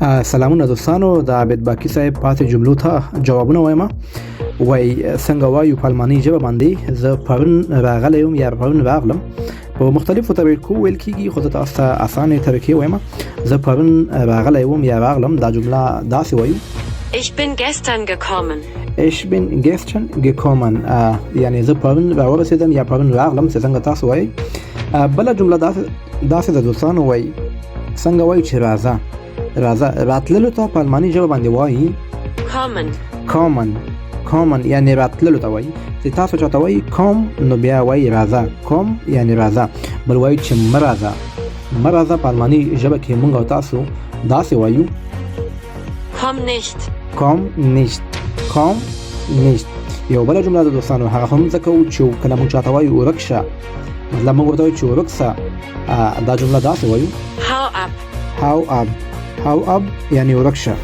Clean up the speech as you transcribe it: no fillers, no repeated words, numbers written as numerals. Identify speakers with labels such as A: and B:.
A: سلامونه دوستانو، د عابد باقی صاحب پاتې جملو ته جوابونه وایم. وای څنګه وایو په الماني ژبه باندې زه پرون راغلی یم یا پرون راغلم؟ په مختلفو طریقو ویل کیږي، خو زه تاسو ته اسانه طریقې وایم. زه پرون راغلی وم یا راغلم، دا جمله داسې وایو:
B: Ich bin gestern gekommen.
A: Ich bin gestern gekommen، یعنی زه پرون راورسېدم یا پرون راغلم، چې څنګه تاسو وایئ. بله جمله داسې ده دوستانو، وایي څنګه وایو چې راځه؟ راځه، راتللو ته په الماني ژبه باندې وایي
B: Kommen.
A: Kommen. Kommen یعنی راتللو ته وایي. چې تاسو چاته وایي komm، نو بیا وایي راځه. Komm یعنی راځه. بل وایي چې مه راځه. مه راځه په الماني ژبه کې مونږ او تاسو داسې وایو:
B: Komm nicht.
A: Komm nicht. Komm nicht. یو بله جمله ده دوستانو، هغه هم ځکه وو چې کله مونږ چاته وایو ورک شه، مطلب مونږ ورته وایو چې ورک سه، دا جمله داسې وایو:
B: Hau ab.
A: Hau ab. Hau ab یعنی ورک شه.